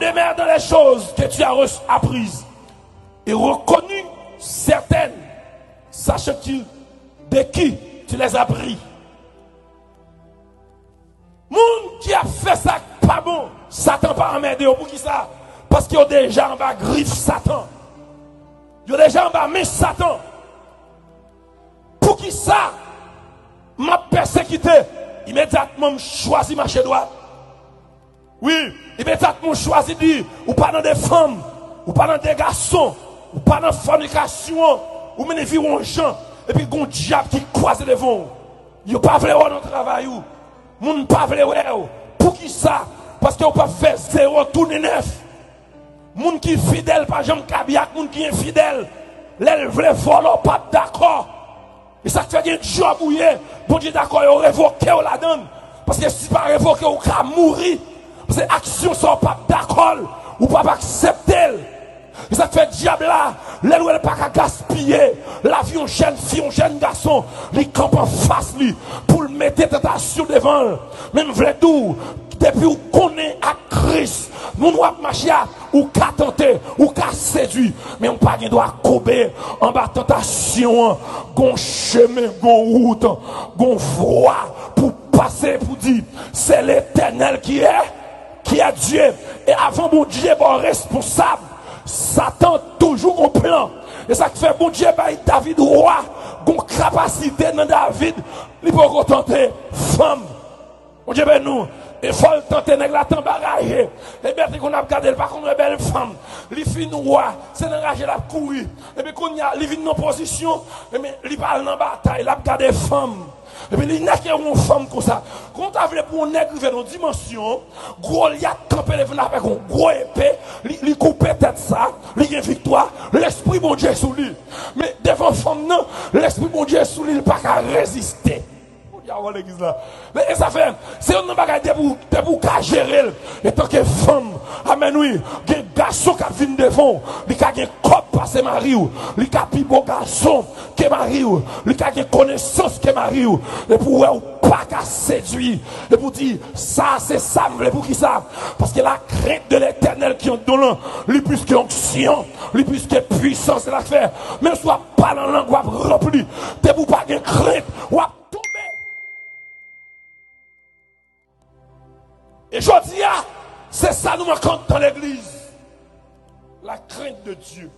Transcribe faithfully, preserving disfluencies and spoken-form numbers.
Demeure dans les choses que tu as re- apprises et reconnues certaines, sachant que de qui tu les as appris. Moun ki ap fè sa k pa bon, Satan pa anmède yo. Poukisa? Paske yo deja anba grif Satan. Yo deja anba men Satan. Poukisa m ap pèsekite? Imedyatman m chwazi mache dwat. Wi, imedyatman w chwazi di, ou pa nan de fanm, ou pa nan de gason, ou pa nan fònikasyon, ou mennen vi w yon jan, epi gon dyab ki kwaze devan w. Yo pa vle wè w nan travay ou. Moun pa vle wè w. Poukisa? Paske w p ap fè zewo tounen nèf. Moun ki fidèl pa janm kabi ak moun ki enfidèl. Lè l vle vòlò, w p ap dakò. E sa k fè gen djòb ou ye, Bondye dakò yo revoke w ladan l. Paske si pa revoke w, ou ka mouri. Paske aksyon sa w p ap dakò l, ou p ap aksepte l. E sa k fè dyab la, lè l wè l pa ka gaspiye lavi yon jèn fi, yon jèn gason, li kanpe anfas li pou l mete tantasyon devan l. Men m vle di w, depi w konnen ak Kris, moun w ap mache a, ou ka tante, ou ka sedui, men ou pa gen dwa koube anba tantasyon an. Gon chemen, gon wout, gon vwa pou pase, pou di, se Letènèl ki è, ki è Dye. E avan Bondye ba w responsab, Satan toujou gon plan. E sa k fè Bondye bay David wa, gon kapasite nan David, li poko tante fanm. Bondye beni nou. E fò l tante nèg la tan bagaje. Ebyen, te konn ap gade l, pa konn wè bèl fanm. Li fin wa, se nan raje l ap kouri. Epi kounye a, li vin nan pozisyon, ebyen, li pa al nan batay, l ap gade fanm. Epi li nèk yon fanm konsa. Kon ta vle pou yon nèg rive nan dimansyon, Golyat kanpe devan l avèk yon gwo epe, li, li koupe tèt sa, li gen viktwa, lespri Bondye sou li. Men devan fanm nan, lespri Bondye sou li, li pa ka reziste. Bondye a wè legliz la. Men e sa fè, se youn nan bagay depi w, depi w ka jere l, etanke fanm, amèn wi, gen gason k ap vin devan w, li ka gen kòb pase mari w, li ka pi bo gason ke mari w, li ka gen konesans ke mari w, epi w wè w pa ka sedui, epi w di, sa se sa m vle, poukisa? Paske la crainte de l'Éternel ki anndan w lan, li plis ke onksyon, li plis ke pwisans, se sa k fè, menm si w ap pale an lang, w ap ranpli, depi w pa gen krent, w ap tonbe. E jodi a, se sa nou manke anndan legliz. La crainte de Dieu.